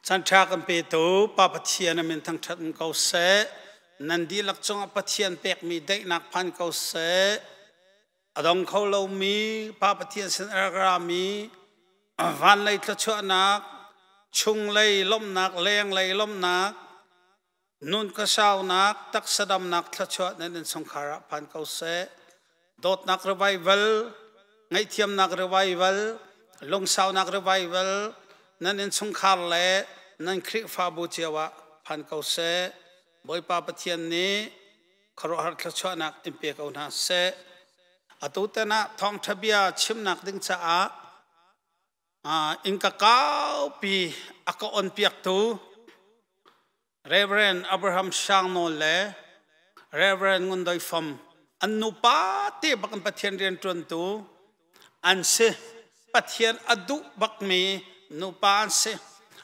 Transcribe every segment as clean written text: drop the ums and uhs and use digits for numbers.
Chan ṭha kan petu Pa Pathian a min thangṭhat in ko seh. Nan dihlak cungah Pathian pekmi daihnak phan ko seh. A dong kho lomi Pa Pathian sin a rak rami van lei thluachuahnak, chunglei lawmhnak, lenglei lawmhnak, nun khuasaunak, taksa damnak thluachuah nan innchungkhar ah phan ko seh. Dawtnak revival, ngaihthiamnak revival, lungsaunak revival nan innchungkhar le nan Khrihfabu cio ah phan ko seh. Bawipa Pathian nih khuaruahhar thluachuahnak in pe ko hna seh. Atu tan ah thawngṭha bia chimnak ding caah innka kaupi a ka onpiaktu Reverend Abraham Shang Nawl le Reverend Ngun Doi Fom an nupa te bak in Pathian rianṭuantu an si. Pathian a duh bakmi nupa an si.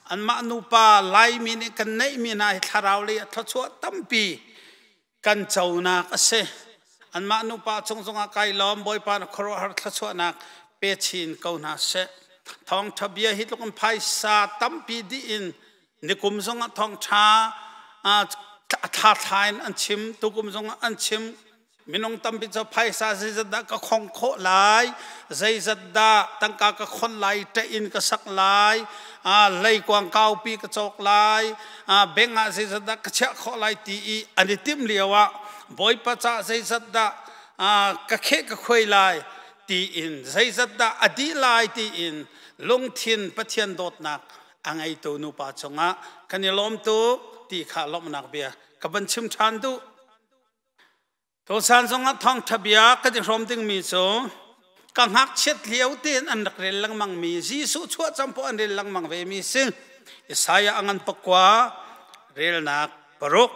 Anmah nupa Laimi nih kan neihmi hna hi thlarau lei a thluachuah tampi kan conak a si. Anmah nupa cung zongah kai lawm Bawipa na khuaruahhar thluachuahnak pe chin ko hna seh. Thawngṭha bia hi tluk in phaisa tampi dih in nikum zongah thawngṭha a thla thla in an chim, tukum zongah an chim. Minung tampi cu phaisa zeizat dah ka khong khawh lai, zeizat dah tangka ka khon lai, ṭeh in ka sak lai, leikuang kaupi ka cawk lai, bank ah zeizat dah ka chiah khawh lai ti i an i timh lio ah Bawipa ca zeizat dah ka kheh ka khuai lai tiin zeizat dah a dih lai tiin lungthin Pathian dawtnak a ngeitu nupa cungah kan i lawm tuk ti kha lawmhnak bia ka van chim ṭhan duh. Tuchan zongah thawngṭha bia kan i hrawm dingmi cu ka ngakchiat lio tein an rak rel lengmangmi Jesuh chuah cam poah an rel lengmang vemi si. Isaiah a ngan pakua relnak paruk.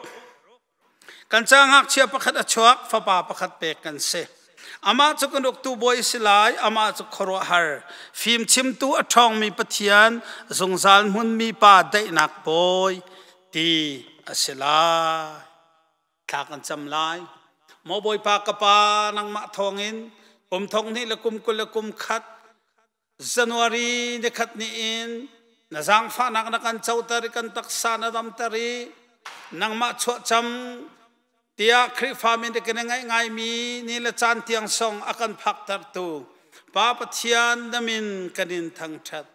Kan ca ngakchia pakhat a chuak, fapa pakhat pek kan si. Amah cu kan uktu bawi si lai, amah cu khuaruahhar, fimchimtu a ṭhawngmi Pathian, zungzal hmunmi pa daihnak bawi ti a si lai. Thla kan cam lai. Maw Bawipa ka Pa, nangmah thawngin kum thong hnih le kum 20 le kum khat January ni khat ni in na zaangfahnak na kan coter i kan taksa na damter i nangmah chuahcam tiah Khrihfa min kan i ngaih ngaimi ni le caan tiang song a kan phaktertu Pa Pathian na min kan in thangṭhat.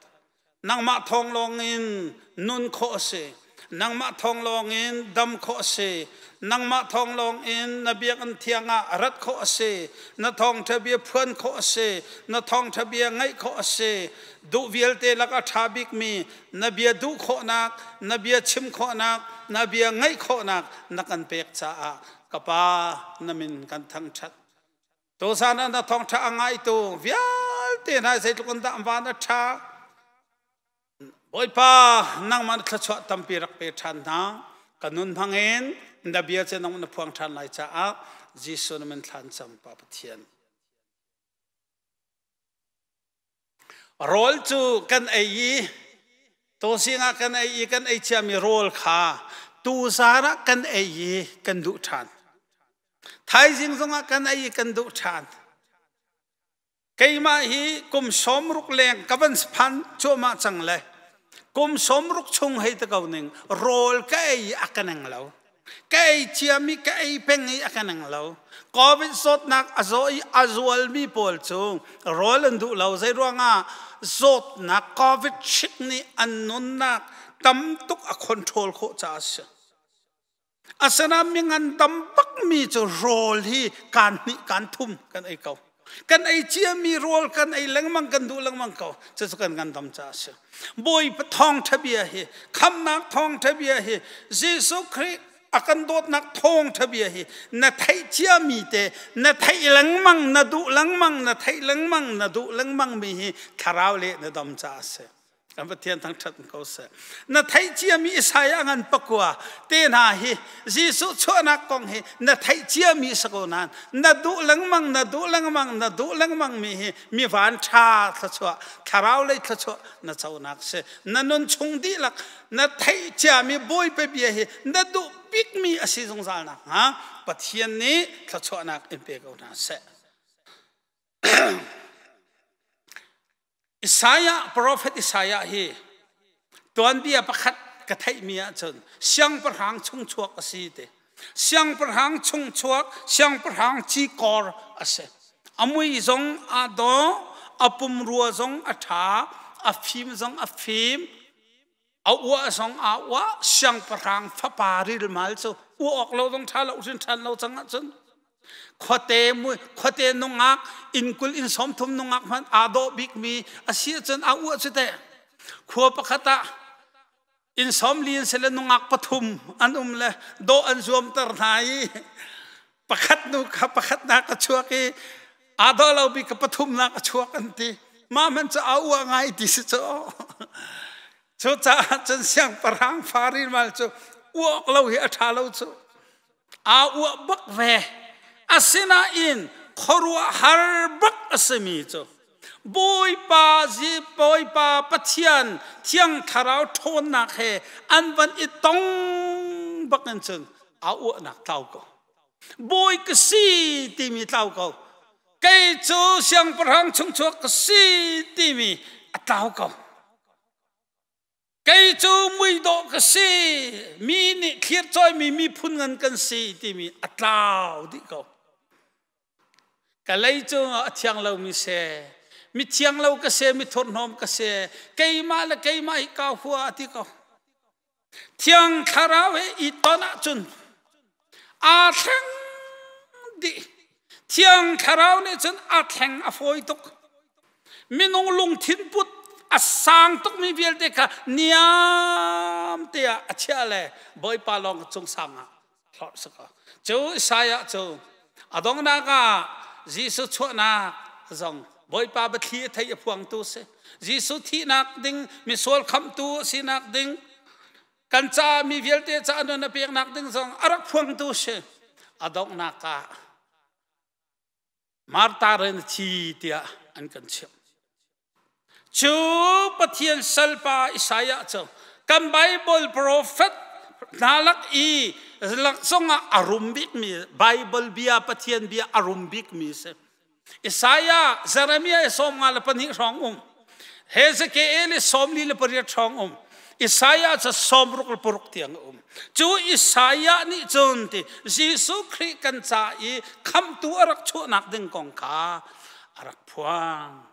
Nangmah thawng lawngin nun khawh a si. Nangmah thawng lawngin dam khawh a si. Nangmah thawng lawngin na biakinn thiang ah rat khawh a si. Na thawngṭha bia phuan khawh a si. Na thawngṭha bia ngaih khawh a si. Duh vialte lak a ṭha bikmi na bia duh khawhnak, na bia chim khawhnak, na bia ngaih khawhnak na kan pek caah ka Pa na min kan thangṭhat. Tuzan ah na thawngṭha a ngaitu vialte hna zeitluk in dah van a ṭha. Bawipa, nangmah na thluachuah tampi rak pe ṭhan hna. Ka nun hmangin na bia cu nang na phuang ṭhan lai caah Jesuh na min thlan cam Pa Pathian. Rawl cu kan ei i tawsing ah kan ei i kan ei ciami rawl kha tuzan ah kan ei i kan duh ṭhan. Thaizing zongah kan ei i kan duh ṭhan. Keimah hi kum 60 leng ka van phan cuahmah cang le kum 60 chung hei te ko ning rawl ka ei i a ka neng lo. Ka ei ciami ka ei peng i a ka neng lo. Covid zawtnak a zaw i a zualmi pawl cu rawl an duh lo. Zei ruangah zawtnak Covid hrik nih an nunnak tam tuk a control khawh caah a si. Asinain mi ngandam bakmi cu rawl hi kaan hnih kaan thum kan ei ko. Kan ei ciami rawl kan ei lengmang kan duh lengmang ko. Cucu kan ngandam caah a si. Bawipa thawngṭha bia hi, khamhnak thawngṭha bia hi, Jesuh Khrih a kan dawtnak thawngṭha bia hi na theih ciami te, na theih lengmang, na duh lengmang, na theih lengmang, na duh lengmang mi hi thlarau le na dam caah a si. Kan Pathian thangṭhat ko seh. Na theih ciami Isaiah ngan pakua te hna hi Jesuh chuahnak kong hi na theih ciami si ko nain na duh lengmang na duh lengmang na duh lengmang mi hi mi van ṭha thluachuah thlarau lei thluachuah na conak si. Na nun chung dihlak na theih ciami Bawipa bia hi na duh bikmi a si zungzal nakhnga Pathian nih thluachuahnak in pe ko hna seh. Isaiah, profet Isaiah hi tuanbia pakhat ka theihmi ahcun siangpahrang chungchuak a si ti. Siangpahrang chungchuak, siangpahrang cikor a si. A mui zong aa dawh, a pumrua zong a ṭha, a fim zong a fim, a uah zong aa uah. Siangpahrang fapa rilmal cu uah awk lo zong ṭha lo hrin ṭhan lo cang ahcun khuate khuate nungak inn 20 inn 30 nungak hmanh aa dawh bikmi a si ahcun aa uah cu teh. Khua pakhat ah inn 40 in sile nungak pathum an um le dawh an zuamter hna i pakhat nu kha pakhat nak a chuak i aa dawh lo bik ka pathum nak a chuak an ti. Mah hmanh cu aa uah ngai ti si cu. Cucaah cun siangpahrang fa rilmal cu uak lo hi a ṭha lo cu. Aa uah bak ve. Asinain khuaruahhar bak a simi cu Bawipa zi Bawipa Pathian Thiang Thlarau ṭhawnnak he an van i tong bak in cun aa uahnak tlau ko. Bawi ka si timi tlau ko. Kei cu siangpahrang chungchuak ka si timi a tlau ko. Kei cu muidawh ka si, mi nih thlircawimi miphun ngan kan si timi a tlau dih ko. Ka lei cu a thiang lomi si, mi thiang lo ka si, mi thurhnawm ka si, keimah le keimah hi kaa hua a ti ko. Thiang Thlarau he i ton ahcun aa thleng dih. Thiang Thlarau nih cun a thleng a fawi tuk. Minung lungthin put a sang tukmi vialte kha niam te ah a chiah le Bawipa lawng cung sang ah hlorh si ko. Cu Isaiah cu a donghnak ah Jesuh chuahnak zong Bawipa biathli a thei a phuangtu si. Jesuh thihnak ding misual khamhtu a sinak ding kan caah mi vialte caah nun a peknak ding zong a rak phuangtu si. A donghnak ah Martha ren a thi tiah an kan chimh. Cu Pathian salpa Isaiah cu kan Bible prophet hna lak i lak zongah a rum bikmi Bible bia Pathian bia a rum bikmi si. Isaiah Jeremiah i 52 hrawng um. Hezekiel i 48 hrawng um. Isaiah cu 66 tiang a um. Cu Isaiah nih cun ti Jesuh Khrih kan ca i khamhtu a rak chuahnak ding kong kha a rak phuang.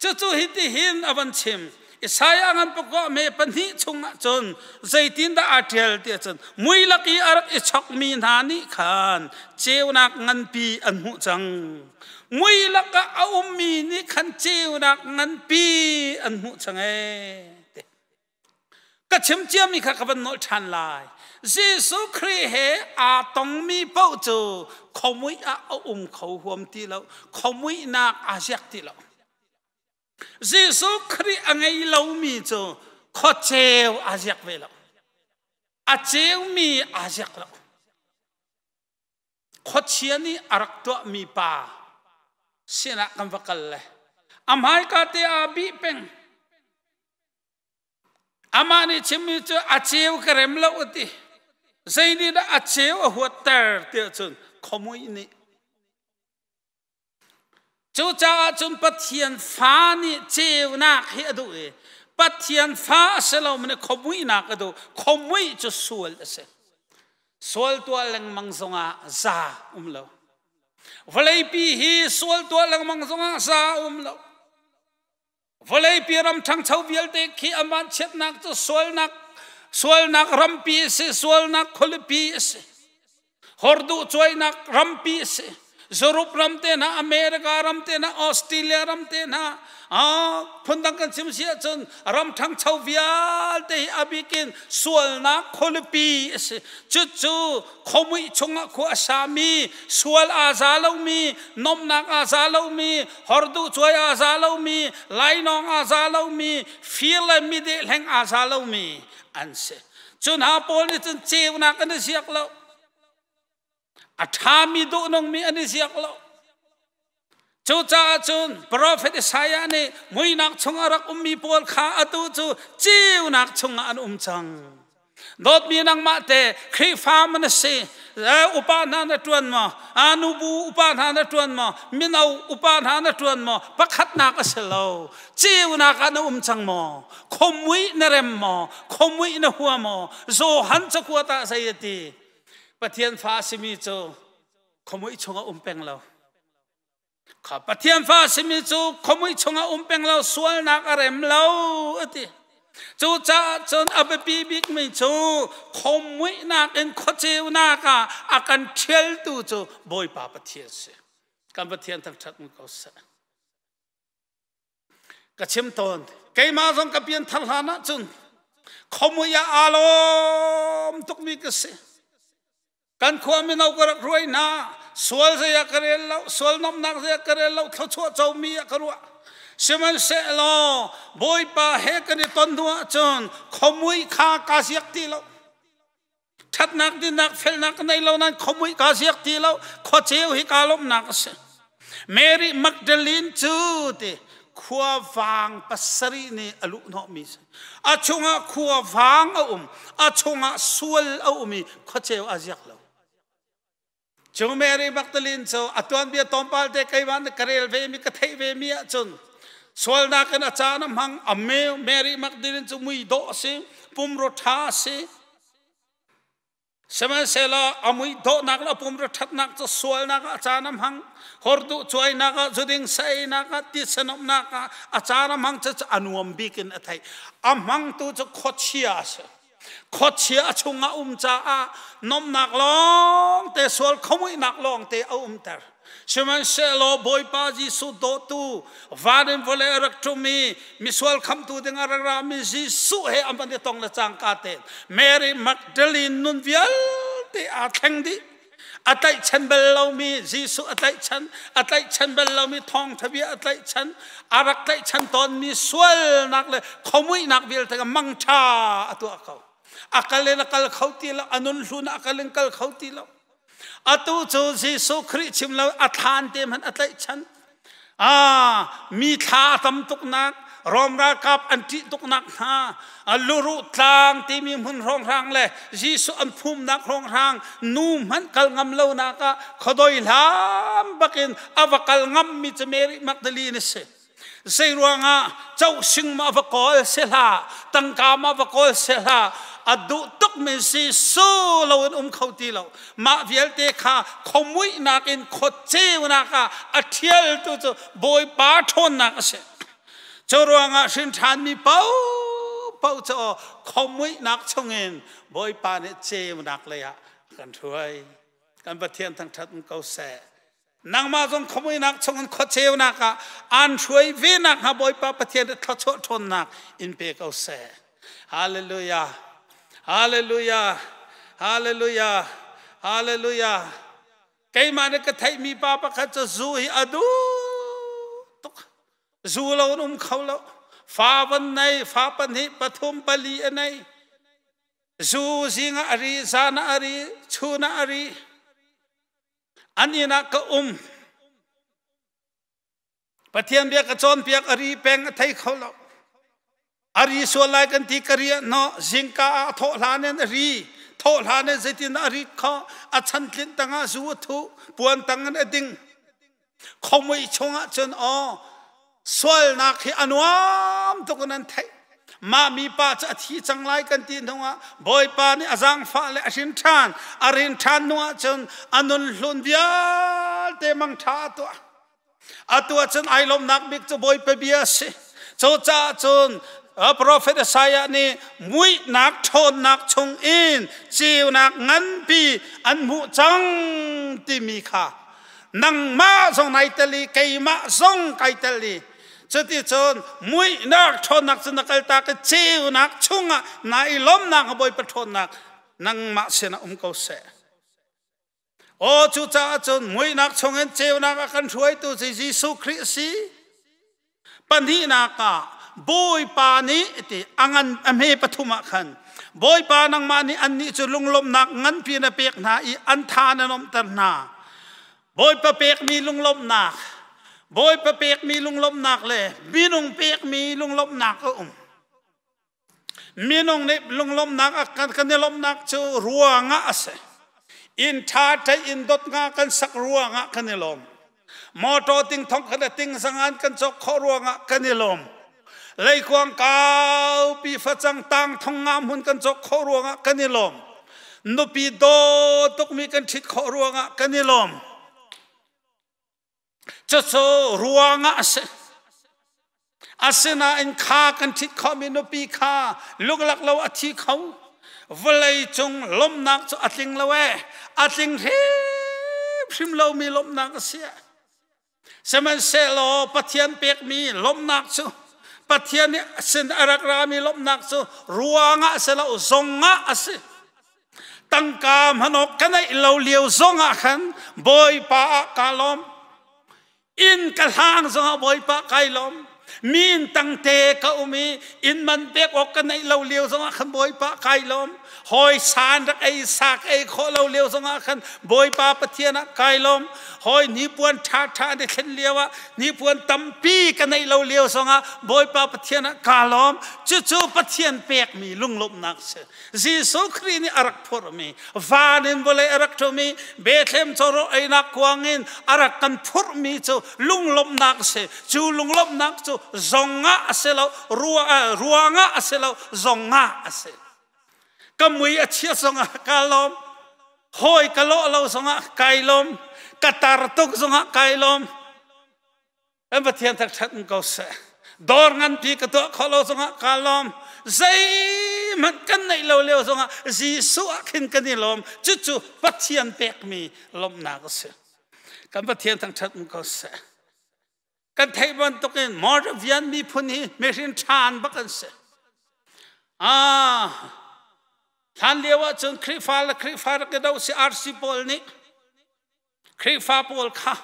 Cucu hitihin a van chim. Isaiah ngan pakua me pahnih chungah cun zeitindah aa ṭial ti ahcun mui lak i a rak i chokmi hna nih khan ceunak nganpi an hmuh cang. Mui lakah a ummi nih khan ceunak nganpi an hmuh cang ee. Ka chim ciami kha ka van nolh ṭhan lai. Jesuh Khrih he aa tongmi paoh cu khuamuih ah a um kho huam ti lo. Khuamuihnak aa ziak ti lo. Jesuh Khrih a ngei lomi cu khuaceu aa ziak ve lo. A ceumi aa ziak lo. Khuachia nih a rak tuahmi pa sinah kan va kal le a hmaika te aa bih peng. Amah nih chimmi cu a ceu ka rem lo a ti. Zei nih dah a ceu a huatter tiah cun khuamui nih. Cucaah cun Pathian fa nih ceunak hi a duh i Pathian fa a si lomi nih khuamuihnak a duh. Khuamuih cu sual a si. Sual tuah lengmang zongah za um lo. Vawleipi hi sual tuah lengmang zongah za um lo. Vawleipi ram ṭhangcho vialte khi a vanchiatnak cu sualnak sualnak rampi a si, sualnak khualipi a si. Horduh cuainak rampi a si. Europe ram te hna, America ram te hna, Australia ram te hna, phundang kan chim si ahcun ram ṭhangcho vialte hi a bikin sualnak khualipi a si. Cucu khuamuih chungah khua a sami, sual aa za lomi, nomnak aa za lomi, horduh cuai aa za lomi, lainawng aa za lomi, fir le mideh hleng aa za lomi an si. Cu hna pawl nih cun ceunak an i ziak lo. A ṭhami duhnungmi an i ziak lo. Cucaah cun profet Isaiah nih muihnak chungah rak ummi pawl kha atu cu ceunak chungah an um cang. Dawtmi nangmah te Khrihfa man na si, upa hna na ṭuan maw, nubu upa hna na ṭuan maw, mino upa hna na ṭuan maw, pakhatnak a si lo. Ceunak ah na um cang maw? Khomui na rem maw? Khomui na hua maw? Johan cakuat ah zei a ti? Pathian fa a simi cu khomui chungah um peng lo. Kha Pathian fa a simi cu khuamui chungah um peng lo, sualnak a rem lo a ti. Cucaah cun a biapi bikmi cu khuamuihnak in khuaceunak ah a kan ṭhialtu cu Bawipa Pathian si. Kan Pathian thangṭhat ko seh. Ka chim tawn. Keimah zong ka pianthar hlan ahcun khuamui ah aa lawm tukmi ka si. Kan khua mino ka rak ruai hna. Sual zei ah ka rel lo, sual nomnak zei ah ka rel lo, thluachuah comi ah ka ruah. Sihmanhsehlaw Bawipa he kan i ton hnu ahcun khuamui kha kaa ziak ti lo. Ṭhatnak dinnak felnak ka nei lo nain khuamui kaa ziak ti lo. Khuaceu hi kaa lawmhnak a si. Mary Magdalene cu ti khuavang pasarih nih a luh hnawhmi si. A chungah khuavang a um, a chungah sual a um i khuaceu a ziak lo. Cu Mary Magdalene cu a tuanbia tlawmpal te keimah nih ka rel ve mi ka theih ve mi ahcun sualnak in a caan a hmang. A Mary Magdalene cu mui dawh a si, pumrua ṭha a si. Sihmanhsehlaw a mui dawhnak le a pumrua ṭhatnak cu sualnak ah a caan a hmang. Horduh cuainak ah, zuding saeinak ah, titsanomhnak ah a caan a hmang cu a nuam bik in a theih. A hmangtu cu khuachia a si. Khuachia a chungah um caah nomnak lawng te sual khomuihnak lawng te a umter. Sihmanhsehlaw Bawipa Jesuh dawtu van in vawlei a rak ṭum i misual khamtu ding a rak rami Jesuh he an van i tong le cangka tein Mary Magdalene nun vialte aa thleng dih. A tlaihchan bal lomi Jesuh a tlaihchan, a tlaihchan bal lomi thawngṭha bia a tlaihchan, a rak tlaihchan tawnmi sualnak le khomuihnak vialte kha mangṭha a tuah ko. A kal in a kal kho ti lo, a nun hlun a kal in kal kho ti lo. Atu cu Jesuh Khrih chim lo a thlan te hmanh a tlaihchan. Ah, mi thla a tam tuknak, Rom ralkap an ṭih tuknak hna, luruh tlang timi hmun hrawnghrang le Jesuh an phumnak hrawnghrang nu hmanh kal ngam lonak ah khuadoi hlam bakin a va kal ngammi cu Mary Magdalene a si. Zei ruangah cohsing ma va kawl si hlah, tangka ma va kawl si hlah, a duh tukmi si su lo in um kho ti lo. Mah vialte kha khomuihnak in khuaceunak ah a ṭhialtu cu Bawipa ṭhawnnak a si. Cu ruangah hrin ṭhanmi paohpaoh cu khomuihnak chungin Bawipa nih ceunak lei ah a kan hruai. Kan Pathian thangṭhat um ko seh. Nangmah zong khuamuihnak chungin khuaceunak ah aan hruai ve nakhnga Bawipa Pathian nih thluachuah ṭhawnnak in pe ko seh. Hallelujah. Hallelujah. Hallelujah. Hallelujah. Keimah nih ka theihmi pa pakhat cu zu hi a duh tuk. Zu lo in um kho lo. Fa van nei, fa pahnih, pathum, pali a nei. Zu zing ah a ri, zan ah a ri, chun ah a ri. An inn ah ka um. Pathian bia ka cawnpiak a ri peng a thei kho lo. A ri sual lai kan ti ka riah hnawh zingka ah a thawh hlan in a ri thawh hlan in zeitin a rit kho a chan tlinh tangah zu a thuh puan tang in a ding khomui chungah cun aw Sualnak hi a nuam tuk in an theih. Mah mipa cu a thi cang lai kan ti hnuah Bawipa nih a zaangfah le a hrin ṭhan. A rin ṭhan hnuah cun a nun hlun vialte mangṭha a tuah. Atu ah cun ai lawmhnak bik cu Bawipa bia a si. Cucaah cun Profet Isaiah nih muihnak ṭhawnnak chungin ceunak nganpi an hmuh cang timi kha nangmah zong nai tel i keimah zong kai tel i cuticun muihnak ṭhawnnak cu na kaltak i ceunak chungah na i lawmnak a Bawipa ṭhawnnak nangmah sinah um ko seh. Aw cucaah cun muihnak chungin ceunak a kan hruaitu cu Jesuh Khrih a si. Pahnihnak ah Bawipa nih ti a ngan a hme pathum ah khan Bawipa nangmah nih annih cu lunglawmhnak nganpi na pek hna i an tha na nuamhter hna. Bawipa pekmi lunglawmhnak Bawipa pekmi lunglawmhnak le minung pekmi lunglawmhnak a um. Minung nih lunglawmhnak kan i lawmhnak cu ruangah a si. Inn ṭha ṭei inn dot nga kan sak ruangah kan i lawm. Motor ting thong khat a ting zangan kan cawk khawh ruangah kan i lawm. Leikuang kaupi facang tang thong nga hmun kan cawk khawh ruangah kan i lawm. Nupi daw tukmi kan ṭhit khawh ruangah kan i lawm. Cucu ruangah a si. Asinain kha kan ṭhit khawhmi nupi kha luklak lo a thi kho. Vawlei cung lawmhnak cu a tling lo ee. A tling hrimhrim lomi lawmhnak a si. Sihmanhsehlaw Pathian pekmi lawmhnak cu Pathian nih sin a rak rami lawmhnak cu ruangah a si lo, zongah a si. Tangka hmanawk ka neih lo lio zongah khan Bawipa ah kaa lawm. Inn ka hlang zongah Bawipa kai lawm. Mi inn tangte ka um i inn man pek awk ka neih lo lio zongah khan Bawipa kai lawm. Hawi san rak ei sak ei khawh lo lio zongah khan Bawipa Pathian ah kai lawm. Hawi hnipuan ṭhaṭha an i thlen lio ah hnipuan tampi ka neih lo lio zongah Bawipa Pathian ah kaa lawm. Cucu Pathian pekmi lunglawmhnak si. Jesuh Khrih nih a rak phurhmi van in vawlei a rak ṭhumi Bethlehem cawraw einak kuang in a rak kan phurhmi cu lunglawmhnak a si. Cu lunglawmhnak cu zongah a si lo, ruangah a si lo, zongah a si. Ka mui a chia zongah ka lawm, hawi ka lawh lo zongah kai lawm, ka tar tuk zongah kai lawm. Kan Pathian thangṭhat in ko seh. Dawr nganpi ka tuah khawh lo zongah kaa lawm. Zeihmanh kan neih lo lio zongah Jesuh ah khin kan i lawm. Cucu Pathian pekmi lawmhnak a si. Kan Pathian thangṭhat in ko seh. Kan theih bantukin Moravian miphun hi mihrin ṭhan bak an si. Ah, hlan lio ahcun Khrihfa le Khrihfa rak i do si RC pawl nih Khrihfa pawl kha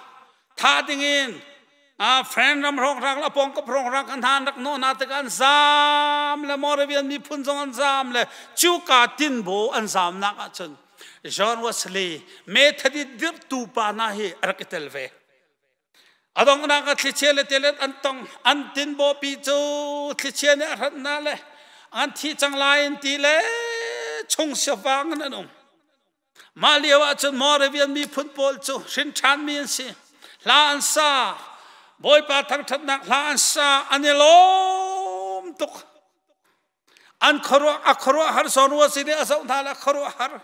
tha dingin friend ram hrawnghrang le pawngkap hrawnghrang kan hna an rak nawh hna tikah an zaam le Moravian miphun zong an zaam le cuka tinbaw an zaamnak ahcun John Wesley Methodist dirhtu pa hna hi a rak i tel ve. A donghnak ah thlichia le tilet an tong an tinbaw pi cu thlichia nih a hranh hna le an thi cang lai in ti le chung siavang in an um. Mah lio ahcun Moravian miphun pawl cu hrin ṭhanmi an si. Hla an sa. Bawipa thangṭhatnak hla an sa. An i lawm tuk. An khuaruah a khuaruahhar zawn rua si nih a zoh hna le a khuaruahhar.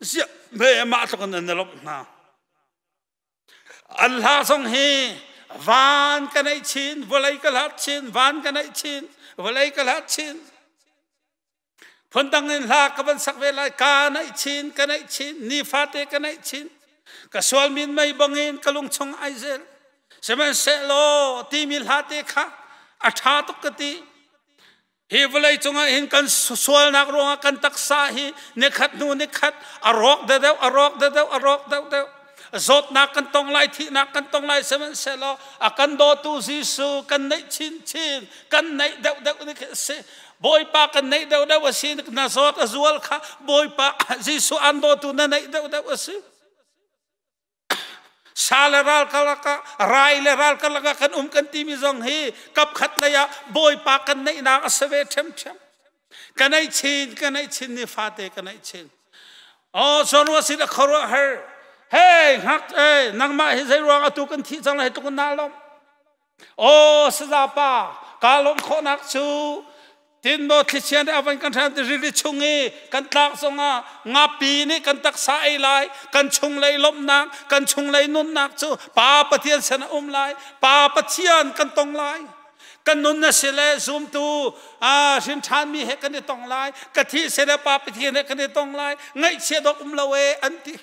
Ziah me mah tluk in an i lawmh hna. An hla zong hi van ka neih chin, vawlei ka hlat chin, van ka neih chin, vawlei ka hlat chin. Phundang in hla ka van sak ve lai ka naih chin ka naih chin nifate ka naih chin ka sual min mei bangin ka lung chung ai zel sihmanhsehlaw timi hla te kha a ṭha tuk ka ti hi vawlei cungah hin kan sualnak ruangah kan taksa hi nikhat hnu nikhat a rawk deuh a rawk deuh a rawk deuh deuh zawtnak kan tong lai thihnak kan tong lai sihmanhsehlaw a kan dawtu Jesuh kan neih chinchin kan neih deuh deuh ni khi si Bawipa kan neih deuh deuh a si na zawt a zual kha Bawipa Jesuh an dawtu na neih deuh deuh a si sa le ral karlak ah rai le ral karlak ah kan um kan timi zong hi kap khat lei ah Bawipa kan neihnak a si ve ṭhiamṭhiam ka neih chin ka neih chin ni fate ka neih chin Oh, zawnruah sin a khuaruah har. Hey, ngak eh nangmah hi zei ruang atu kan thih cang lai tluk na lawm. Oh, saza pa, ka lawm khawhnak cu tin maw thlichia nih a van kan hran rili chung i kan tlak zongah ngapi nih kan taksa ei lai kan chunglei lawmhnak kan chunglei nunnak cu Pa Pathian sin a um lai Pa Pathian kan tong lai kan nun na si le zumtu hrin ṭhanmi he kan i tong lai ka thih si le pa Pathian he kan i tong lai ngaihchia dawk um lo e an ti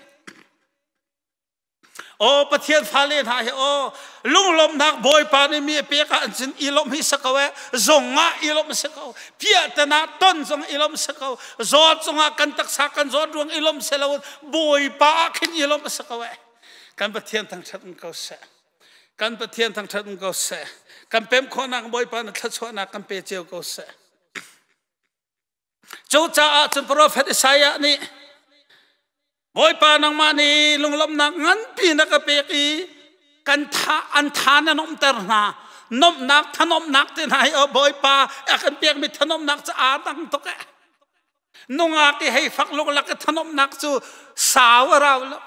aw Pathian fale hna hi aw lunglawmhnak Bawipa nih mi a pek ah an cun i lawmh hi si ko e zong ah i lawmh si ko piahtana ton zong i lawmh si ko zawt zongah kan taksa kan zawt ruang i lawmh si lo Bawipa ah khin i lawmh si ko e kan Pathian thangṭhat in ko seh Kan Pathian thangṭhat um ko seh. Kan pem khawhnak Bawipa na thluachuahnak kan pe cio ko seh. Cucaah cun profet Isaiah nih Bawipa nangmah nih lunglawmhnak nganpi na ka pek i kan tha an tha nan umter hna. Nomhnak thanomnak te hna hi o Bawipa a kan pekmi thanomnak cu aa dang tuk eh. Nungak i hei fak luklak i thanomnak cu sau a rau lo.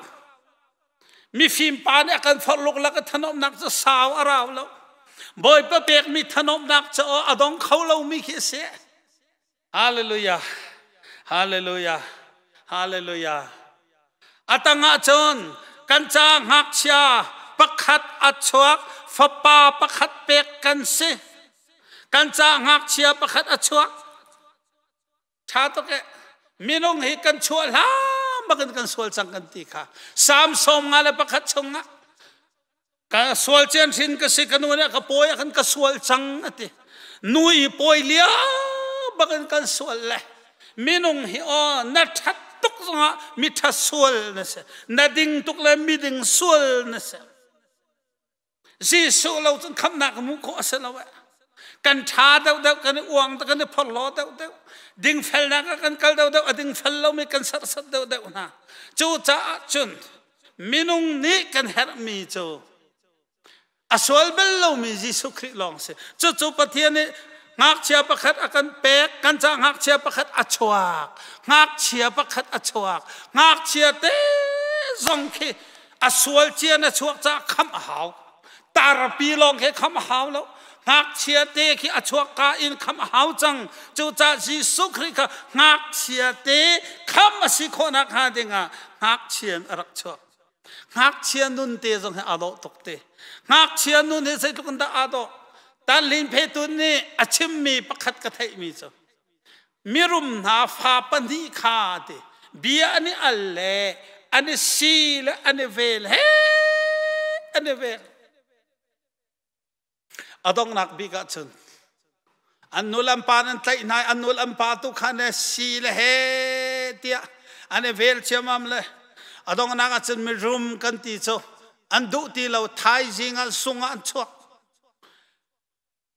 Mifim pa nih a kan forh luklak i thanomnak cu sau a rau lo. Bawipa pekmi thanomnak cu a dong kho lomi khi a si. Hallelujah. Hallelujah. Hallelujah. A tangah cun kan ca ngakchia pakhat a chuak, fapa pakhat pek kan si. Kan ca ngakchia pakhat a chuak. Ṭha tuk eh. Minung hi kan chuah hlan bakin kan sual cang kan ti kha. Salm 51 chungah ka sual cian hrin ka si ka nu nih ka pawi ah khan ka sual cang a ti. Nu i pawi lio bakin kan sual le minung hi aw na ṭhat tuk zongah mi ṭha sual na si. Na ding tuk le miding sual na si. Jesuh lo cun khamhnak hmuh khawh a si lo eh. Kan ṭha deuhdeuh, kan i uang kan i phorhlaw deuhdeuh, dingfelnak ah kan kal deuhdeuh, a dingfel lomi kan serhsat deuhdeuh hna. Cucaah cun minung nih kan herhmi cu a sual bal lomi Jesuh Khrih lawng si. Cucu Pathian nih ngakchia pakhat a kan pek, kan caah ngakchia pakhat a chuak, ngakchia pakhat a chuak, ngakchia te zong khi a sual cia na chuak caah khamh a hau tarpi lawng khi khamh a hau lo ngakchia te khi a chuak ka in khamh a hau cang cucaah Jesuh Khrih kha ngakchia te khamh a si khawhnak hnga dingah ngakchia in a rak chuak ngakchia nun te zong hi aa dawh tuk te ngakchia nun hi zeitluk in dah aa dawh tan lin phe tun nih a chimmi pakhat ka theihmi cu Mirum hna fa pahnih kha ti bia an i al le an i si le an i vel he an i vel. A donghnak bik ah cun an nu le an pa nan tlaih hna i an nu le an pa tu kha ne si le he tiah an i vel ciamam le a donghnak ah cun mirum kan ti cu an duh ti lo thaizing ah sung ah an chuak.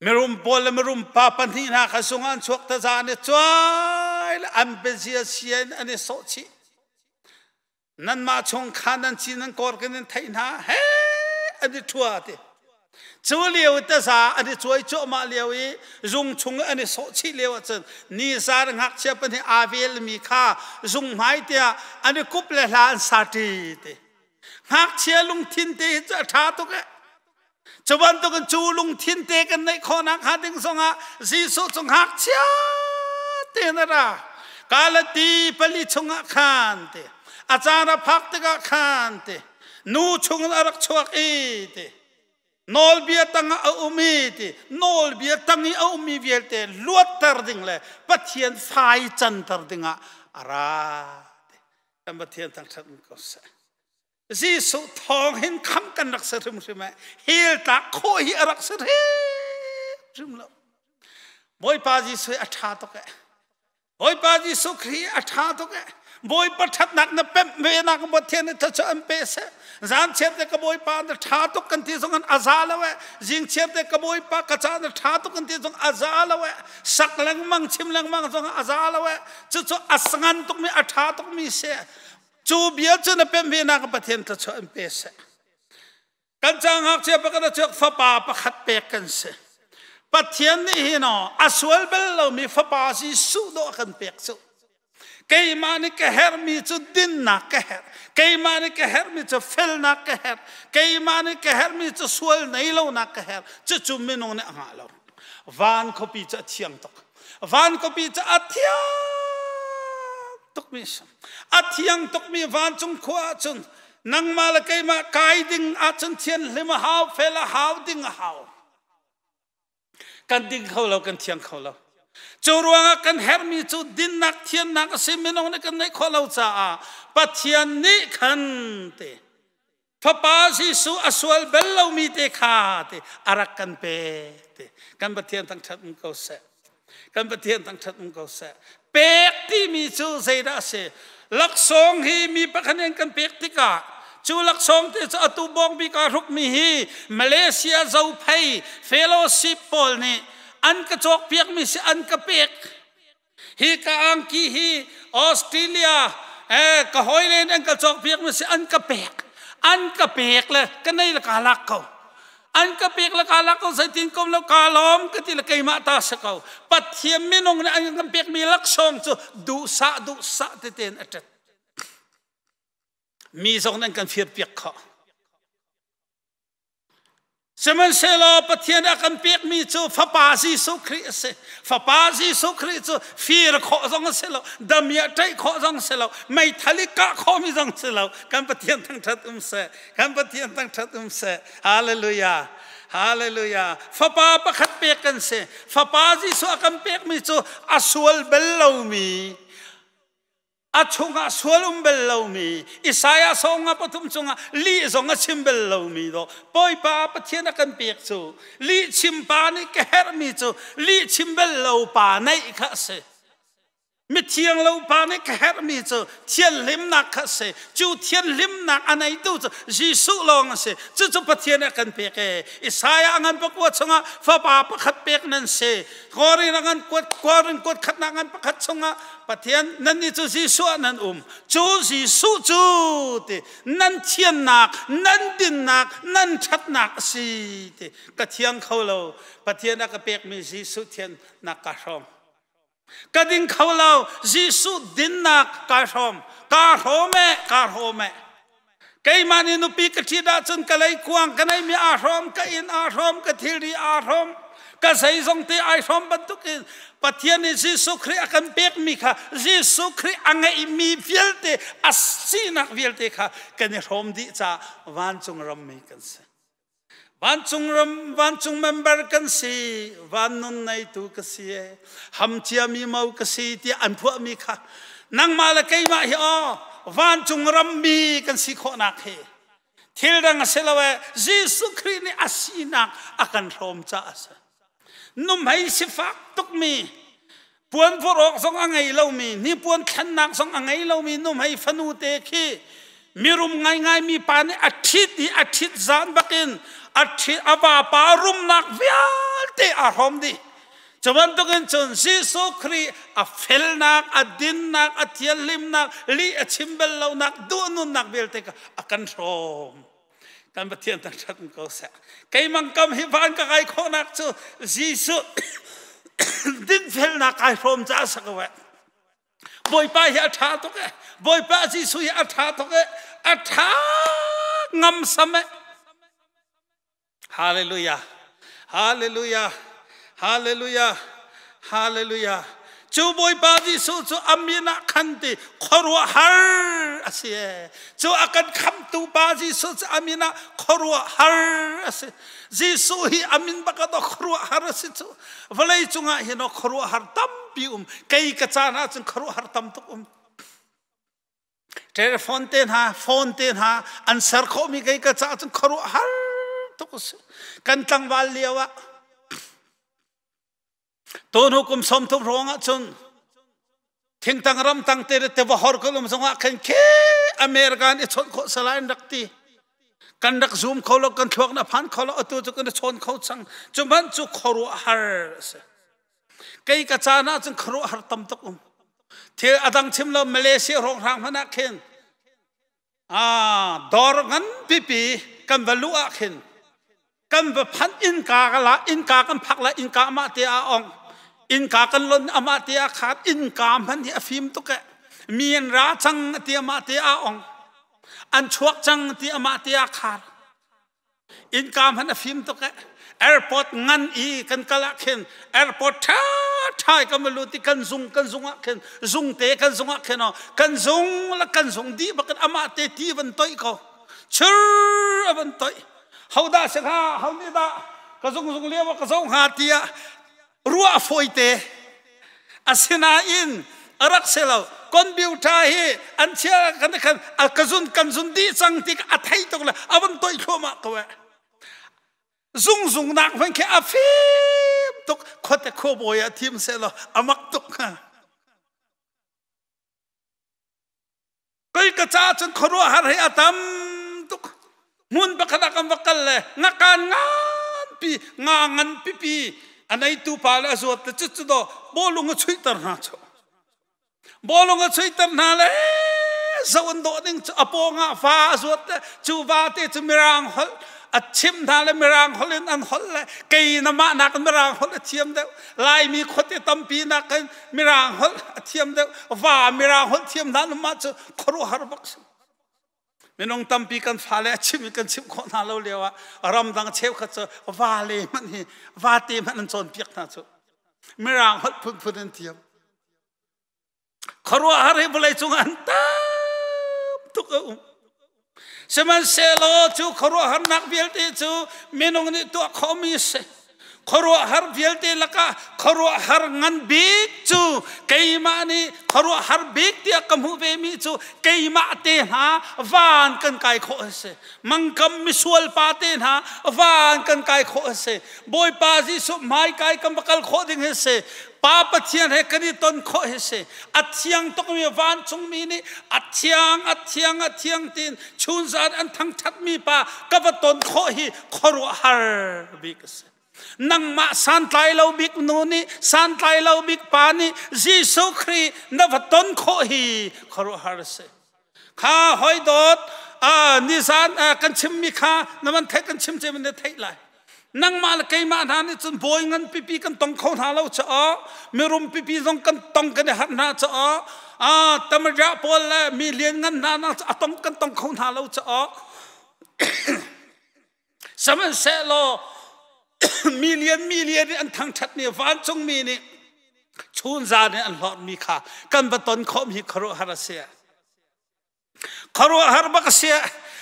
Mirum pawl le mirum pa pahnih hna kha sung an chuak taza an i cuai le an biazia sia in an i sawh chih. Nanmah chung kha nan ci nan kawr kan in theih hna he an i ṭhua ti. Cu lio taza an i cuai cuahmah lio i zung chung an i sawh chih lio ahcun nizar ngakchia pahnih aa velmi kha zung hmai tiah an i kup le hla an sa ṭi ti. Ngakchia lungthin te hi cu a ṭha tuk eh. Cu bantukin cu lungthin te kan neih khawhnak hnga ding zongah Jesuh cu ngakchia tein a ra. Galati pali chungah khan ti a caan a phak tikah khan ti nu chungin a rak chuak i ti nawlbia tangah a um i ti nawlbia tang i a ummi vialte luatter ding le Pathian fai canter dingah a ra ti kan Pathian thangṭhat ko seh. Jesuh thawng hin kham kan rak si hrimhrim eh hell tlak khawh hi a rak si hrimhrim lo Bawipa Jesuh a ṭha tuk eh Bawipa Jesuh Khrih a ṭha tuk eh Bawipa ṭhatnak na pemh ve nak Pathian nih thluachuah an pe seh zan chiar te ka Bawipa na ṭha tuk kan ti zong an a za lo eh zing chiar te ka Bawipa ka ca na ṭha tuk kan ti zong a za lo eh sak lengmang chim lengmang zong a za lo eh cucu a sangan tukmi a ṭha tukmi si Cu bia cu na pemh ve nak Pathian thluachuah in pe seh. Kan ca ngakchia pakhat a chuak fapa pakhat pek kan si. Pathian nih hin a sual bal lomi fapa Jesuh dawh a kan pek cu. Keimah nih ka herhmi cu dinnak ka herh. Keimah nih ka herhmi cu felnak ka herh. Keimah nih ka herhmi cu sual nei lonak ka herh. Cucu minung nih a ngah lo. Van khuapi cu a thiang tuk. Van khuapi cu a thiang tukmi si. A thiang tukmi vancung khua ahcun nangmah le keimah kai ding ahcun thianhlim a hau, fel a hau, ding a hau. Kan ding kho lo, kan thiang kho lo. Cu ruangah kan herhmi cu dinnak, thiannak a si minung nih kan neih khawh lo caah Pathian nih khan te Fapa Jesuh a sual bal lomi te kha te a rak kan pek te. Kan Pathian thangṭhat um ko seh. Kan Pathian thangṭhat um ko seh. Pek timi cu zeidah a si? Laksawng hi mi pakhat in kan pek tikah cu laksawng te cu atu bawngbi kaa hrukmi hi Malaysia Zophei Fellowship pawl nih an ka cawkpiakmi si an ka pek. Hi ka angki hi Australia ka hawile nih an ka cawkpiak mi si an ka pek. An ka pek le ka nei le ka lak ko. An ka pek le ka lak ko zeitin kom lo ka lawm ka ti le keimah ta si ko. Pathian minung nih an kan pekmi laksawng cu duhsah duhsah tete in a ṭet. Mi zong nan kan fir piak khawh. Sihmanhsehlaw Pathian a kan pekmi cu Fapa Jesuh Khrih a si. Fapa Jesuh Khrih cu fir khawh zong a si lo, damiah ṭaih khawh zong a si lo, meithal i kah khawhmi zong a si lo. Kan Pathian thangṭhat um seh. Kan Pathian thangṭhat um seh. Hallelujah. Hallelujah. Fapa pakhat pek kan si. Fapa Jesuh a kan pekmi cu a sual bal lomi, a chungah sual um bal lomi Isaiah sawng 3 chungah lih zong a chim bal lomi do Bawipa Pathian a kan pek cu lih chim pa nih ka herhmi cu lih chim bal lo pa neih kha a si. Mithiang lo pa nih ka herhmi cu thianhlimnak kha a si. Cu thianhlimnak a neitu cu Jesuh lawng a si. Cucu Pathian a kan pek e. Isaiah a ngan pakua chungah fapa pakhat pek nan si. Korin a ngan kuat Korin kuat khatnak ngan pakhat chungah Pathian nannih cu Jesuh ah nan um. Cu Jesuh cu ti nan thiannak, nan dinnak, nan ṭhatnak a si ti ka thiang kho lo. Pathian a ka pekmi Jesuh thiannak ka hrawm. Ka ding kho lo. Jesuh dinnak ka hrawm. Ka hrawm e, ka hrawm e. Keimah nih nupi ka ṭhit ahcun ka leikuang ka neihmi aa hrawm, ka inn aa hrawm, ka thilri aa hrawm, ka zeizong te ai hrawm bantukin Pathian nih Jesuh Khrih a kan pekmi kha Jesuh Khrih a ngeihmi vialte a sinak vialte kha kan i hrawm dih caah vancung rammi kan si. Vancung ram vancung member kan si, van nun neitu ka si e, ham ciami mo ka si tiah an phuahmi kha nangmah le keimah hi aw vancung rammi kan si khawhnak hi thil dang a si lo e Jesuh Khrih nih a sinak a kan hrawm caah a si. Nuhmei sifak tukmi puan vur awk zong a ngei lomi hnipuan thlennak zong a ngei lomi nuhmei fanu te khi mirum ngaingai mi pa nih a ṭhit i a ṭhit zan bakin a ṭhit a vapa rumnak vialte aa hrawm dih. Cu bantukin cun Jesuh Khrih a felnak, a dinnak, a thianhlimnak, lih a chim bal lonak, duhnunnak vialte kha a kan hrawm. Kan Pathian thangṭhat ko seh. Keimang kam hi van ka kai khawhnak cu Jesuh dinfelnak kai hrawm caah sa ko eh. Bawipa hi a ṭha tuk eh. Bawipa Jesuh hi a ṭha tuk eh. A ṭha ngamsam eh. Hallelujah. Hallelujah. Hallelujah. Hallelujah. Cu Bawipa Jesuh cu a min ah khan ti khuaruahhar a si ee. Cu a kan khamtu pa Jesuh cu a min ah khuaruahhar a si. Jesuh hi a min bak ah khuaruahhar a si cu. Vawlei cungah hin khuaruahhar tampi um. Kei ka caan ah cun khuaruahhar tam tuk um. Telephone te hna, phone te hna an ser khawhmi kei ka caah cun khuaruahhar tuk a si. Kan tlangval lio ah Tunu kum 30 ruang ah cun thingtang ramtang te le tiva hor kan um zongah khan khi American i chawnh khawh salai an rak ti. Kan rak zoom kho lo, kan thluak na phan kho lo, atu cu kan i chawn kho cang. Cu hmanh cu khuaruahhar a si. Kei ka caan ah cun khuaruahhar tam tuk um. Thil a dang chim lo Malaysia hrawnghrang hmanh ah khin dawr ngan pipi kan va luh ah khin kan va phanh innka ka la innka kan phak la innka amah te a ong innka kan lon amah te a khat innka hmanh hi a fim tuk e mi an ra cang ti amah te a ong an chuak cang ti amah te a khar Innka hmanh a fim tuk eh. Airport ngan i kan kal ah khin airport ṭha ṭha i kan va lut i kan zung kan zung ah khin zung te kan zung ah khin oh, kan zung la kan zung dih bak in amah te ti van toih ko. Chur a van toih. Hodah si hnga? Ho nih dah ka zung zung lio ah ka zo hnga tiah ruah a fawite. Asinain a rak si lo. Computer hi an chia kan khan a ka zun kan zun dih cang tik a thei tuk le a van toih thluahmah ko eh. Zung zung nak hmanh khi a fim tuk khuate khuabawi ah thim seh law a mak tuk hnga. Kei ka caah cun khuaruahhar hi a tam tuk. Hmun pakhat ah kan va kal le ngakan nganpi nga ngan pipi a neitu pa le a zuat le cucu daw bawlung a chuihter hna cu. Bawlung a chuihter hna le zo an dawh ding cu a pawng ah va a zuat le cu va te cu mirang holh A chim hna le Mirang holh in an holh le kei na mah nak Mirang holh a thiam deuh. Laimi khuate tampi nak in Mirang holh a thiam deuh. Va Mirang holh thiam hna mah cu khuaruahhar bak si. Minung tampi kan fale a chim i kan chimh khawh hna lo lio ah ramdang cheukhat cu vale hmanh hi vate hmanh an cawnpiak hna cu. Mirang holh phunphun an thiam. Khuaruahhar hi vawlei cung an tam tuk a um. Sihmanhsehlaw cu khuaruahharnak vialte cu minung nih tuah khawhmi a si. Khuaruahhar vialte lakah khuaruahhar ngan bik cu keimah nih khuaruahhar bik tiah ka hmuh vemi cu keimah te hna van kan kai khawh a si. Mangkam misual pa te hna van kan kai khawh a si. Bawipa Jesuh hmaikai kan va kal khawh ding hi a si. Pa Pathian he kan i ton khawh hi si. A thiang tukmi vancungmi nih a thiang, a thiang, a thiang tiin chunzan an thangṭhatmi pa ka va ton khawh hi khuaruahhar bik a si. Nangmah santlai lo bik nu nih, santlai lo bik pa nih Jesuh Khrih na va ton khawh hi khuaruahhar a si. Kha hoi dawt, nizan kan chimmi kha na van theih kan chim cem na theih lai. Nangmah le keimah hna nih cun bawi ngan pipi kan tong kho hna lo caah mirum pipi zong kan tong kan i harh hna caah tamaria pawl le mi lian ngan hna na a tong kan tong kho hna lo caah sihmanhsehlaw million million in an thangṭhatmi vancungmi nih chunzan in an hlawtmi kha kan va ton khawhmi khuaruahhar a si. Khuaruahhar bak a si.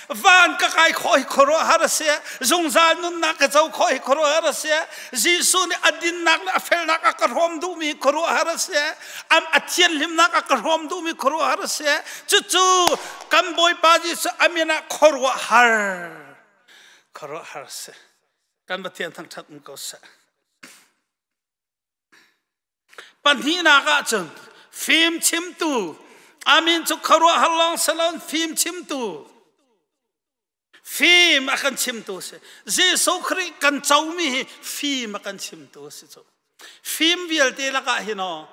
Van ka kai khawh hi khuaruahhar a si. Zungzal nunnak ka co khawh hi khuaruahhar a si. Jesuh nih a dinnak le a felnak a ka hrawm duhmi khuaruahhar a si. A thianhlimnak a ka hrawm duhmi khuaruahhar a si. Cucu kan Bawipa Jesuh a min ah khuaruahhar khuaruahhar a si. Kan Pathian thangṭhat um ko seh. Pahnihnak ahcun fim chimtu amin cu khuaruahhar lawng si loin fim chimtu fim a kan chimtu si. Jesuh Khrih kan comi hi fim a kan chimtu si cu. Fim vialte lakah hin aw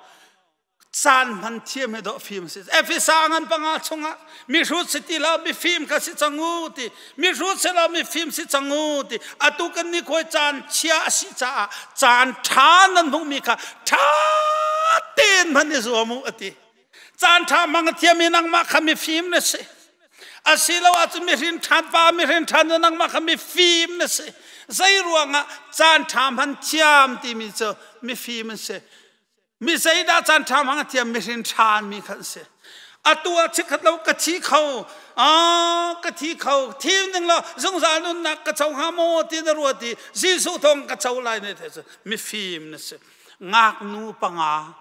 caan hman thiam hi dawh fim si. Efesa ngan panga chungah mihrut si ti lo mifim kha si cang u ti mihrut si lo mifim si cang u ti atu kan ni khuai caan chia a si caah caan ṭha nan hmuhmi kha ṭha tein hman i zuam u a ti. Caan ṭha hmang a thiam i nangmah kha mifim na si. Asilo ahcun mihrin ṭhan pa mihrin ṭhan na nangmah kha mifim na si. Zei ruangah caan ṭha hman thiam timi cu mifim an si. Mi zeidah caan ṭha hmang a thiam mihrin ṭhan mi kha an si. Atu ah chikkhat lo ka thi kho, ka thi kho, thim ding lo zungzal nunnak ka co hnga maw ti na ruat i Jesuh thawng ka co lai ne te cu mifim na si. Ngaknu panga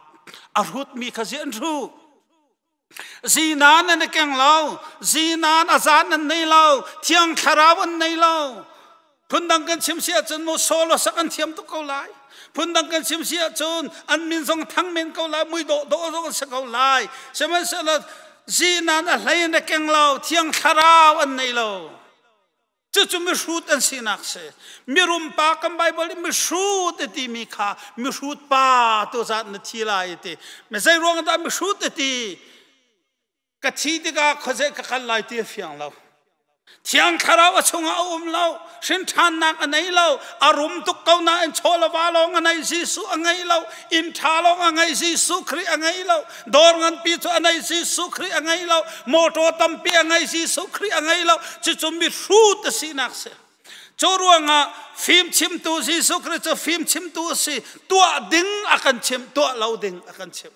a hrutmi kha zi an hru. Zinan an i keng lo, zinan a zan an nei lo, thiang thlarau an nei lo. Phundang kan chim si ahcun mu solo sak an thiam tuk ko lai. Phundang kan chim si ahcun an min zong thang men ko lai, mui dawh dawh zong an si ko lai. Sihmanhsehlaw zinan a hlei an i keng lo, thiang thlarau an nei lo. Cucu mihrut an sinak si. Mirum pa kan Bible nih mihrut a timi kha mihrut pa tu zat na thi lai ti. Me zei ruang dah mihrut a ti? Ka thi tikah khuazei ka kal lai ti a fiang lo. Thiang thlarau a chungah a um lo. Hrin ṭhannak a nei lo. A rum tuk ko nain chaw le va lawng a nei. Jesuh a ngei lo. Inn ṭha lawng a ngei. Jesuh Khrih a ngei lo. Dawr nganpi cu a nei Jesuh Khrih a ngei lo. Mawṭaw tampi a ngei Jesuh Khrih a ngei lo. Cucu mihrut a sinak si. Cu ruangah fim chimtu Jesuh Khrih cu fim chimtu a si. Tuah ding a kan chimh, tuah lo ding a kan chimh.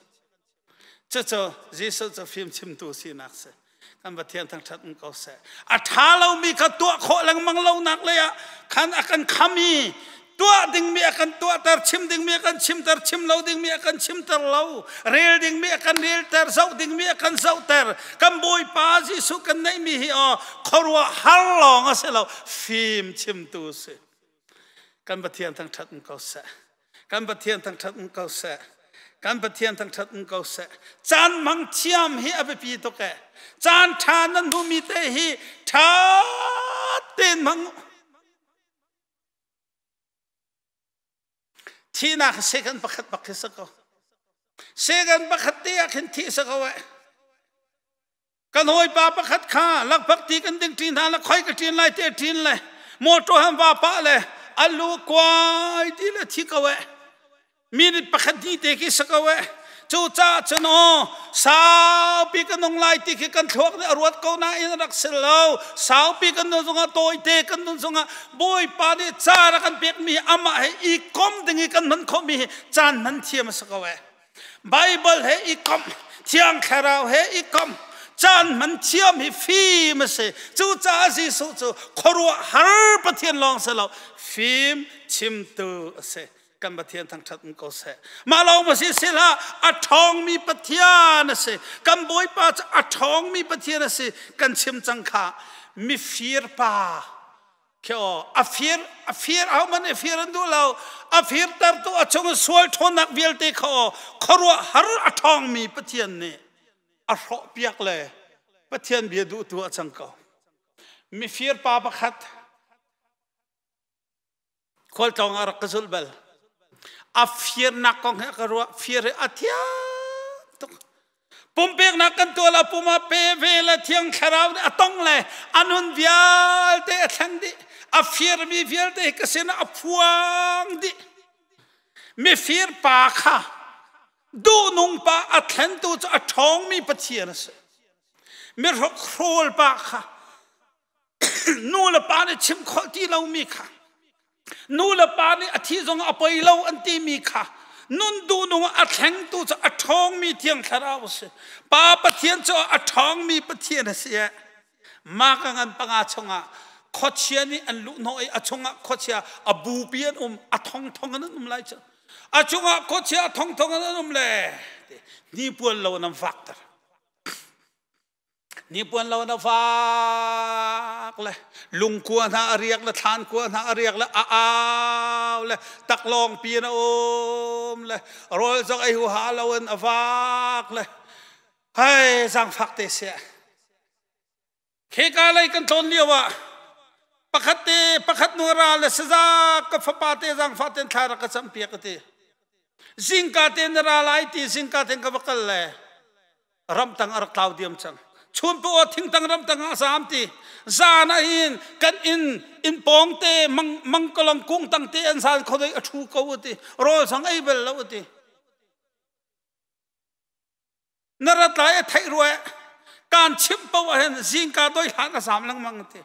Cucu Jesuh cu fim chimtu sinak si. Kan Pathian thangṭhat um ko seh. A ṭha lomi kha tuah khawh lengmang lonak lei ah khan a kan kham i tuah dingmi a kan tuahter, chim dingmi a kan chimter, chim lo dingmi a kan chimter lo, rel dingmi a kan relter, zoh dingmi a kan zohter. Kan Bawipa Jesuh kan neihmi hi aw khuaruahhar lawng a si lo, fim chimtu a si. Kan Pathian thangṭhat um ko seh. Kan Pathian thangṭhat um ko seh. Kan Pathian thangṭhat um ko seh. Caan hmang thiam hi a biapi tuk ee. Caan ṭha nan hmumi te hi ṭha tein hmang u. Thihnak second pakhat bak khi si ko. Second pakhat te ah khin thih si ko eh. Kan hawipa pakhat kha lakphak ti kan ding ṭi hna la khoi ka ṭin lai te ṭin le Motor han va pah le a lu kuai ti le thi ko eh. Minute pakhat hnih te khi si ko eh. Cucaah cun aw saupi kan nung lai ti khi kan thluak nih a ruat ko nain a rak si lo. Saupi kan nun zongah tawite kan nun zongah Bawipa nih caan a kan pekmi amah he i kom ding i kan hman khawhmi hi caan hman thiam a si ko eh. Bible he i komh, Thiang Thlarau he i komh, caan hman thiam hi fim a si. Cucaah Jesuh cu khuaruahhar Pathian lawng si lo, fim chimtu a si. Kan Pathian thangṭhat um ko seh. Mah lawng ma si sila a ṭhawngmi Pathian a si. Kan Bawipa cu a ṭhawngmi Pathian a si. Kan chim cang kha mifir pa khio a fir a fir ahohmanh nih fir an duh lo a firtertu a chung sual ṭhawnnak vialte kha aw khuaruah har a ṭhawngmi Pathian nih a hrawh piak le Pathian bia duhtu a cang ko. Mifir pa pakhat Khualtlawng a rak ka zulh bal. A firnak kong he ka ruah. Fir hi a thiam tuk. Pumpeknak kan tuah la pum ah pe ve le thiang thlarau nih a tong le a nun vialte a thleng dih. A firmi vialte hi ka sinah a phuang dih. Mifir pa kha duhnung pa a thlentu cu a ṭhawngmi Pathian a si. Mihrokhrol pa kha nu le pa nih chim khawh ti lomi kha nu le pa nih a thi zong a poi lo an timi kha nun duhnung a thlengtu cu a ṭhawngmi thiang thlarau a si pa pathian cu a ṭhawngmi pathian a si mah ka ngan panga chungah khuachia nih an luh hnawh i a chungah khuachia a bupi an um a thongthong an um lai cu a chungah khuachia a thongthong an um le hnipuan lo an vakter Nipuan lo na vak le lungkua hna a riak le thlankua hna a riak le a au le taklawng pi in a um le rawl zong ei huaha lo in a vak le hei zaangfak te sia kheka lei kan tlawn lio ah pakhat te pakhat nu ra le saza ka fapa te zaangfah ten thla rak ka cam piak a ti zingka te na ra lai ti zingka ten ka va kal le ramtang a rak tlau diam cang chun pu thingtang ramtang ah zam ti zan ah hin kan inn inn pawng te mang mangkalong kung tang te an zan khodoi a thu ko ti rawl zong ei bel lo ti na rat lai a theih rua kan chimh po ah hin zingka doi hlan a zam lengmang ti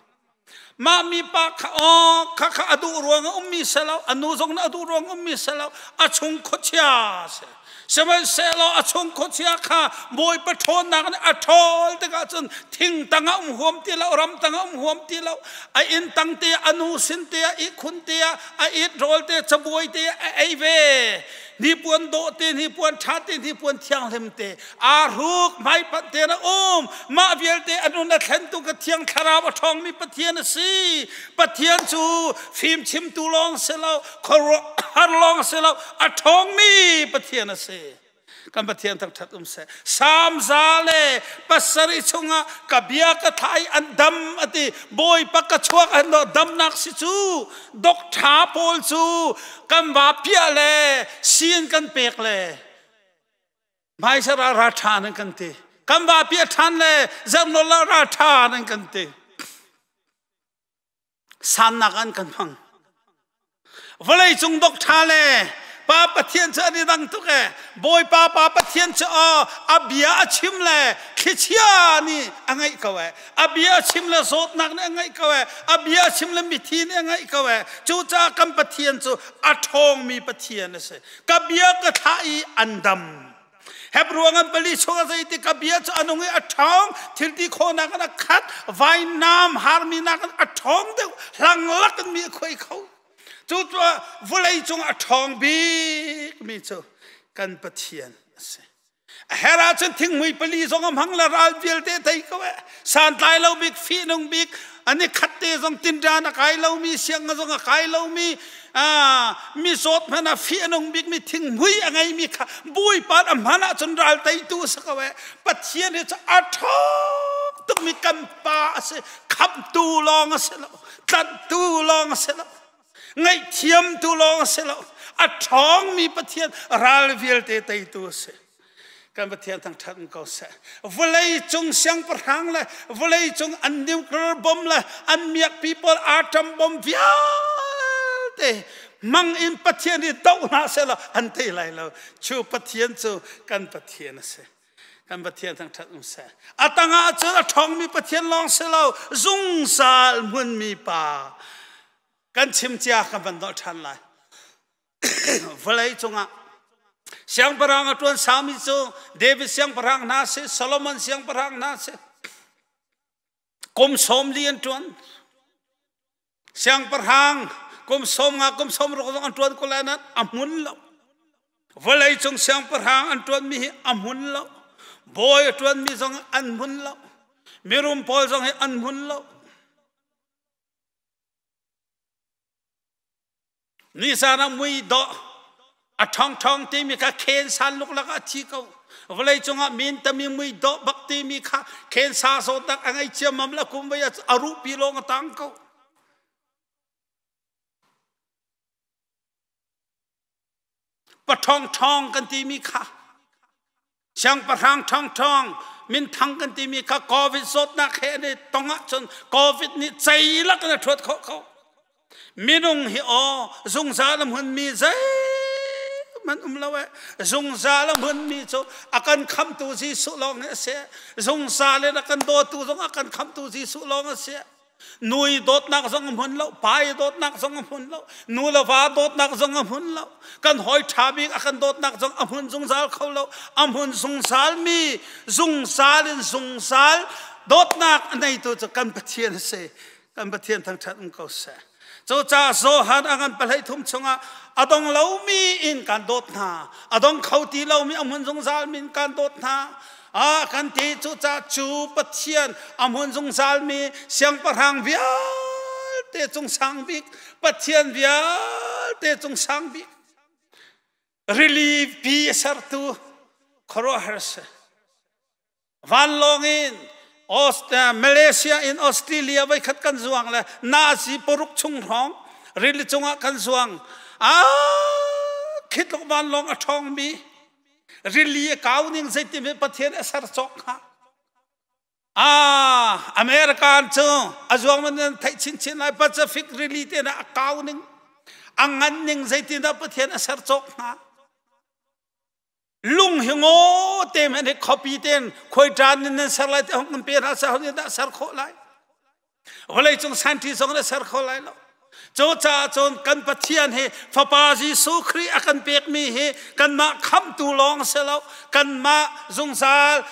Mah mi pa kha aw kha kha a duh ruang a ummi si lo, a nu zong nih a duh ruang ummi si lo, a chung khuachia si. Sihmanhsehlaw a chung khuachia kha Bawipa ṭhawnnak nih a ṭhawl tikah cun thing tangah um huam ti lo, ram tangah um huam ti lo, a inn tang te a nu sin te ah ihkhun te ah a it rawl te cabuai te ah a ei ve. Hnipuan dawh te, hnipuan ṭha te, hnipuan thianghlim te, aa hruk hmaipanh te na um mah vialte a nun a thlentu ka thiang thlarau a ṭhawngmi Pathian a si Pathian cu fim chimtu lawng si lo khuaruahhar lawng si lo a ṭhawngmi Pathian a si kan Pathian thangṭhat um seh Salm 107 chungah ka bia ka thai an dam ati Bawipa ka chuak an do damnak si cu dokṭha pawl cu kan va piah le sin kan pek le Hmaisa ra ra ṭhan an kan ti. Kan va piah ṭhan le zernawl ah ra ṭhan an kan ti. Sannak an kan hmang. Vawlei cung dok ṭha le Pa Pathian cu an i dang tuk e. Bawipa Pa Pathian cu aw a bia a chim le thlichia nih a ngaih ko e. A bia a chim le zawtnak nih a ngaih ko e. A bia a chim le mithi nih a ngaih ko e. Cucaah kan Pathian cu a ṭhawngmi Pathian a si. Ka bia ka thlah i an dam. Hebru ngan pali chung a zeiti ka bia cu a nung i a ṭhawng thilti khawhnak in a khat vainam harmi nakin a ṭhawng deuh hlanglak in mi a khuai kho cucaah vawlei cung a ṭhawng bikmi cu kan Pathian a si A her ahcun thinghmui pali zong a hmang le ral vialte tei ko eh. Santlai lo bik, fihnung bik, an i khat te zong tinṭan a kai lomi, siang zong a kai lomi, mi zawt hmanh ah fih a nung bikmi thinghmui a ngeimi kha Bawipa a hman ahcun ral teitu a si ko eh. Pathian hi cu a ṭhawng tukmi kan pa a si. Khamhtu lawng a si lo, tlanhtu lawng a si lo. Ngaihthiamtu lawng a si lo. A ṭhawngmi Pathian ral vialte teitu a si. Kan Pathian thangṭhat um ko seh. Vawlei cung siangpahrang le vawlei cung an nuclear bomb le an miakpi pawl atom bomb vialte mang in Pathian i doh hna seh law an tei lai lo. Cu Pathian cu kan Pathian a si. Kan Pathian thangṭhat um seh. A tangah cun a ṭhawngmi Pathian lawng si lo, zungzal hmunmi pa. Kan chim cia kan van dolh ṭhan lai. Vawlei cungah siangpahrang a ṭuan saumi cu David siangpahrang hna si, Solomon siangpahrang hna si. Kum 40 an ṭuan. Siangpahrang kum 50, kum 60 zong an ṭuan ko lai nain a hmun lo. Vawlei cung siangpahrang an ṭuanmi hi a hmun lo. Bawi a ṭuanmi zong an hmun lo. Mirum pawl zong hi an hmun lo. Nizan ah mui dawh a ṭhawngṭhawng timi kha khen san luklak ah a thi ko. Vawlei cungah min tami mui dawh bak timi kha khen sa zawtnak a ngei ciammam le kum voi a ruhpi lawng a tang ko. Paṭhawngṭhawng kan timi kha siangpahrang ṭhawngṭhawng minthang kan timi kha COVID zawtnak he an i tong ahcun COVID nih ceilak in a ṭhuat khawh ko. Minung hi aw zungzal a hmunmi zeihmanh um lo eh. Zungzal a hmunmi cu a kan khamtu Jesuh lawng hi a si. Zungzal in a kan dawtu zong a kan khamtu Jesuh lawng a si. Nu i dawtnak zong a hmun lo, pa i dawtnak zong a hmun lo, nu le va dawtnak zong a hmun lo, kan hawi ṭha bik a kan dawtnak zong a hmun zungzal kho lo. A hmun zungzal mi, zungzal in zungzal dawtnak a neitu cu kan Pathian a si. Kan Pathian thangṭhat um ko seh. Cucaah Johan a ngan 13 chungah a dong lomi in kan dawt hna, a dong kho ti lomi a hmun zungzal mi in kan dawt hna. A kan ti. Cucaah cu Pathian a hmun zungzalmi siangpahrang vialte cung sang bik, Pathian vialte cung sang bik, rili pi a sertu khuaruahhar si. Vanlawng in Malaysia in Australia voikhat kan zuang le nazi 6 chung hrawng rili cungah kan zuang. Ah, khitluk vanlawng a ṭhawngmi rili a kau ning zeitin Pathian a ser cawk hnga. Ah, American cu a zuang man nan theih chinchin lai. Pacific rili te na a kau ning, a ngan ning zeitin dah Pathian a ser cawk hnga. Lung hi ngaw te men hi khuapi ten khoi ṭan in nan ser lai te hong kan pe hna sa hong dah ser khawh lai. Vawlei cung scientist zong na ser kho lai lo. Cucaah cun kan Pathian hi Fapa Jesuh Khrih a kan pekmi hi kanmah khamhtu lawng si lo, kanmah zungzal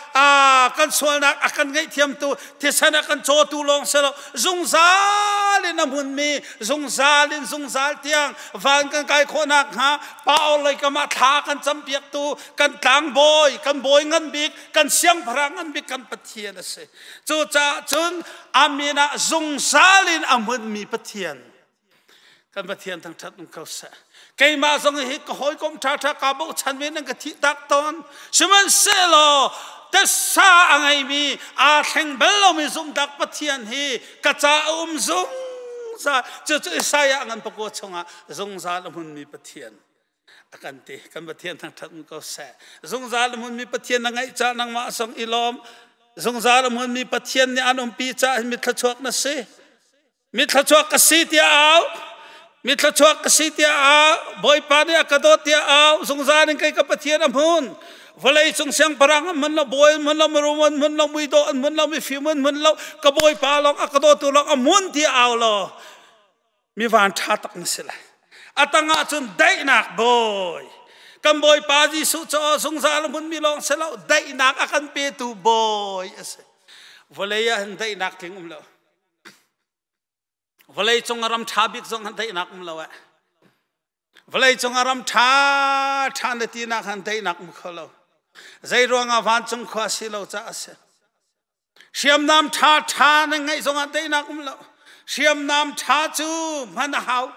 kan sualnak a kan ngaihthiamtu, thisen a kan cawtu lawng si lo, zungzal in a hmunmi, zungzal in zungzal tiang van kan kai khawh nakhnga Pa lei kam ah thla kan campiaktu, kan tlangbawi, kan bawi ngan bik, kan siangpahrang ngan bik kan Pathian a si. Cucaah cun a min ah zungzal in a hmunmi Pathian kan Pathian thangṭhat um ko seh. Keimah zong hi ka hawikom ṭhaṭha kaa bochan ve nan ka thih tak tawn. Sihmanhsehlaw tessa a ngeimi aa thleng bal lomi zumhtak Pathian hi ka ca a um zungzal. Cucu Isaiah ngan pakua chungah zungzal a hmunmi Pathian a kan ti. Kan Pathian thangṭhat um ko seh. Zungzal a hmunmi Pathian na ngeih caah nangmah zong i lawm. Zungzal a hmunmi Pathian nih an umpi caah hin mithluachuak na si. Mithluachuak ka si tiah au. Mithluachuak ka si tiah au. Bawipa nih a ka dawt tiah au. Zungzal in kei ka Pathian a hmun. Vawlei cung siangpahrang an hmun lo, bawi an hmun lo, mirum an hmun lo, muidawh an hmun lo, mifim an hmun lo. Ka Bawipa lawng a ka dawtu lawng a hmun tiah au law mi van ṭha tak na si lai. A tangah cun daihnak bawi. Kan Bawipa Jesuh cu zungzal a hmunmi lawng si lo, daihnak a kan petu bawi a si. Vawlei ah hin daihnak tling um lo. Vawlei cung a ram ṭha bik zong han daihnak um lo eh. Vawlei cung a ram ṭha ṭha na tinak han daihnak um kho lo. Zei ruangah vancung khua si lo caah a si. Hriamnam ṭha ṭha na ngeih zongah daihnak um lo. Hriamnam ṭha cu hman a hau.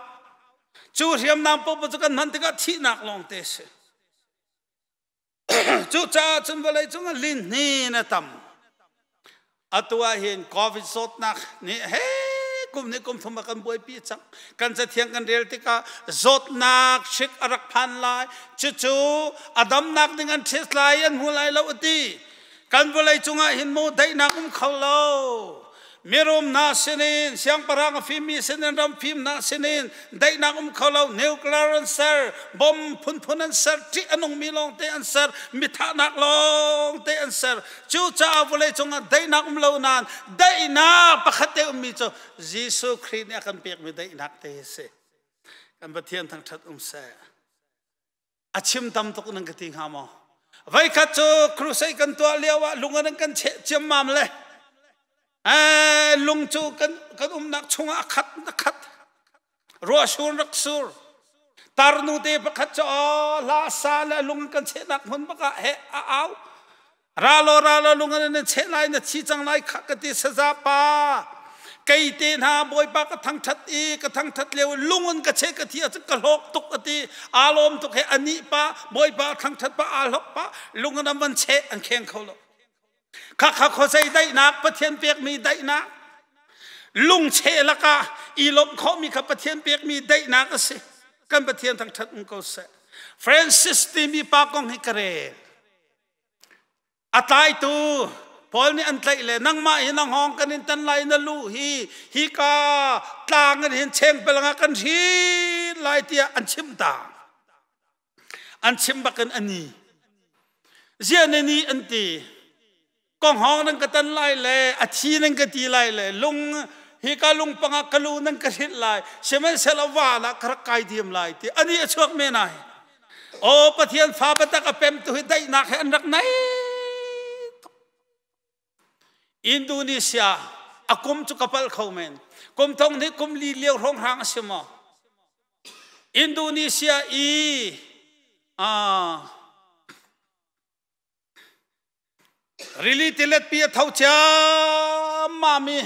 Cu hriamnam paohpaoh cu kan hman tikah thihnak lawngte a si. Cucaah cun vawlei cungah lihnin a tam. Atu ah hin COVID zawtnak nih he Kum nih kum thum a kan buaipi cang. Kan cathiang kan rel tikah zawtnak hrik a rak phan lai. Cucu a damnak ding an test lai, an hmu lai lo a ti. Kan vawlei cungah hin mu daihnak um kho lo. Mirum hna sinin, siangpahrang a fimmi sinin, ram fim hna sinin daihnak um kho lo. Nuclear an ser, bomb phunphun an ser, ṭih a nungmi lawngte an ser, mithahnak lawngte an ser. Cucaah vawlei cungah daihnak um lo nain daihnak pakhat te ummi cu Jesuh Khrih nih a kan pekmi daihnak te a si. Kan Pathian thangṭhat um seh. A chim tam tuk nan ka ti hnga maw? Voikhat cu crusade kan tuah lio ah lung an kan cheh ciammam le lung cu kan kan umnak chungah a khat a khat. Ruah sur rak sur. Tarnu te pakhat cu hla sa le lung kan chehnak hmun bak ah he a au. Ra law ra law lung an nan cheh lai na thi cang lai kha ka ti saza pa. Kei te hna Bawipa ka thangthat i ka thangthat lio lung in ka cheh ka thi ahcun ka hlawk tuk a ti. Aa lawm tuk he anih pa Bawipa thangthat pa aa hlok pa lung in an van cheh an kheng kho lo. Khakha khuazei daihnak Pathian pekmi daihnak lungcheh lakah i lawmh khawhmi kha Pathian pekmi daihnak a si. Kan Pathian thangṭhat um ko seh. Francis timi pa kong hi ka rel. A tlaitu Paul nih an tlaih le nangmah hi na hngawng kan in tan lai na lu hi hika tlang in hin chengpelang ah kan hrin lai tiah an chimh ta. An chim bakin a ni. Zia na ni an ti. Ka hngawng nan ka tan lai le a thi nan ka ti lai le lung hika lungpang ah ka lu nan ka hrinh lai sihmanhsehlaw van ah ka rak kai diam lai ti ani a chuak men ai. Aw Pathian fa biatak a pem tu hi daihnak he an rak nei tuk. Indonesia a kum cu ka palh kho men. Kum thong nih kum li lio hrawng hrang a si maw? Indonesia i rili tilet pi a tho ciammam i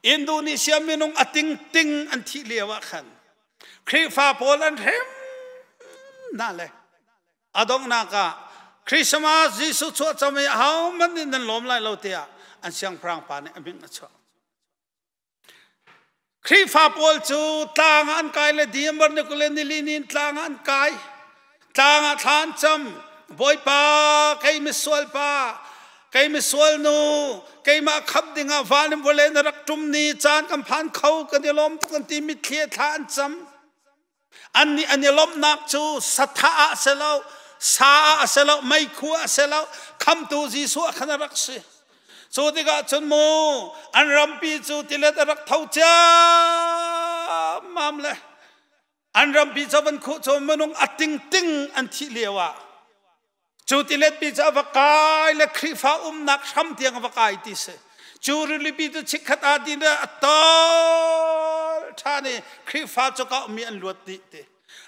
Indonesia minung a tingting an thih lio ah khan Khrihfa pawl an hrem hna le a donghnak ah Christmas Jesuh chuah cam i ahohmanh nih nan lawm lai lo tiah an siangpahrang pa nih a min a chuah. Khrihfa pawl cu tlang ah an kai le December ni 20 le nili ni in tlang ah an kai. Tlang ah thla an cam. Bawipa, kei misual pa, kei misual nu, keimah khamh dingah van in vawlei na rak ṭum ni caan kan phan kho, kan i lawm tuk an ti mitthli thla an cam. Annih an i lawmhnak cu sathah ah a si lo, sa ah a si lo, meikhu ah a si lo, khamtu Jesuh ah khan a rak si. Cu tikah cun mu an rampi cu tilet a rak tho ciammam le an rampi cu van khuh cu minung a tingting an thih lio ah Cu tiletpi cu a va kai le Khrihfa umnak hram tiang a va kai ti si. Cu rilipi cu chikkhat ah din a tol ṭhan i Khrihfa cu ka ummi an luat dih ti.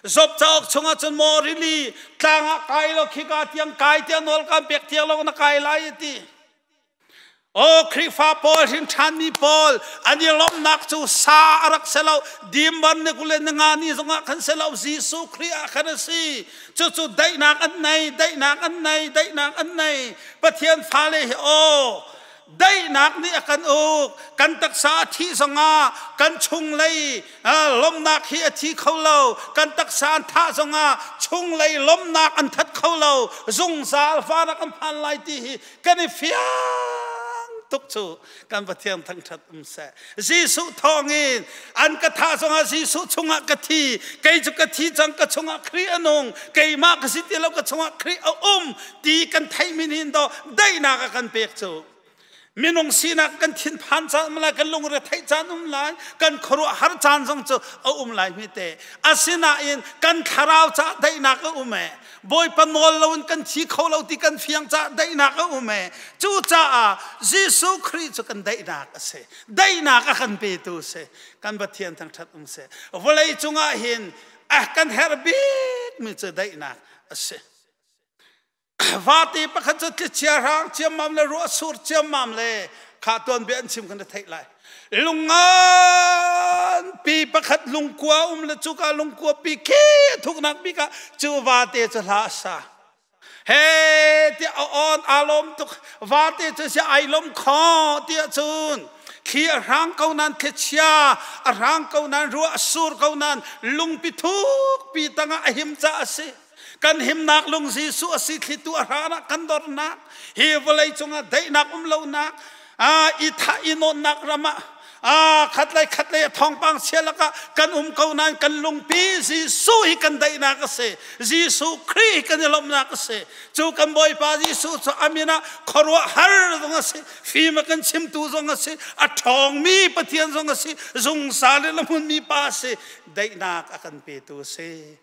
Job cauk chungah cun maw rili tlang ah kai lo khika tiang kai tiang nawl kan pek tiang lo na kai lai ti. Aw Khrihfa pawl hrin ṭhanmi pawl an i lawmhnak cu sa a rak si lo dimban ni 25 ni zongah khan si lo Jesuh Khrih ah khan a si cucu daihnak an nei daihnak an nei daihnak an nei Pathian fale hi aw daihnak nih a kan uk kan taksa a thih zongah kan chunglei lawmhnak hi a thi kho lo kan taksa an thah zongah chunglei lawmhnak an that kho lo zungzal van ah kan phan lai ti hi kan i fiang tuk cu kan Pathian thangṭhat um seh Jesuh thawngin an ka thah zongah Jesuh chungah ka thi kei cu ka thi cang ka chungah Khrih a nung keimah ka si ti lo ka chungah Khrih a um ti kan theihmi nih daw daihnak a kan pek cu minung sinak kan thinphan caan um lai kan lungre theih caan um lai kan khuaruah har caan zong cu a um lai mi te asinain kan thlarau ca daihnak a um e Bawipa nawl loin kan thi kho lo ti kan fiang caah daihnak a um e. Cucaah Jesuh Khrih cu kan daihnak a si. Daihnak a kan petu a si. Kan Pathian thangṭhat um seh. Vawlei cungah hin a kan herh bikmi cu daihnak a si. Vate pakhat cu tlichia hrang ciammam le ruah sur ciammam le kha tuanbia an chim kan theih lai. Lungngan pi pakhat lungkua um le cuka lungkua pi khi a thuknak bik ah cu vate cu hla a sa. He tiah a on aa lawm tuk vate cu si ai lawm kho tiah cun Thli a hrang ko nan, thlichia a hrang ko nan, ruah a sur ko nan, lungpi thukpi tangah a him caah a si. Kan himnak lung Jesuh a si. Thlitu a hran ah kan dornak, hi vawlei cungah daihnak um lonak, i thah i nawnnak ram ah, khatlei khatlei a thawngpang chia lakah kan um ko nain kan lungpi Jesuh hi kan daihnak a si. Jesuh Khrih hi kan i lawmhnak a si. Cu kan Bawipa Jesuh cu a min ah khuaruahhar zong a si, fim a kan chimtu zong a si, a ṭhawngmi Pathian zong a si, zungzal in a hmunmi pa a si, daihnak a kan petu a si.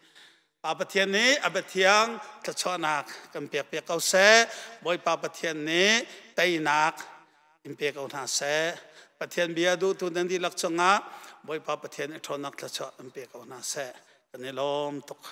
Pa Pathian nih a biathiang thluachuahnak kan pek piak ko seh. Bawipa Pathian nih teinak in pe ko hna seh. Pathian bia duhtu nan dihlak cungah Bawipa Pathian i ṭhawnnak thluachuah in pe ko hna seh. Kan i lawm tuk.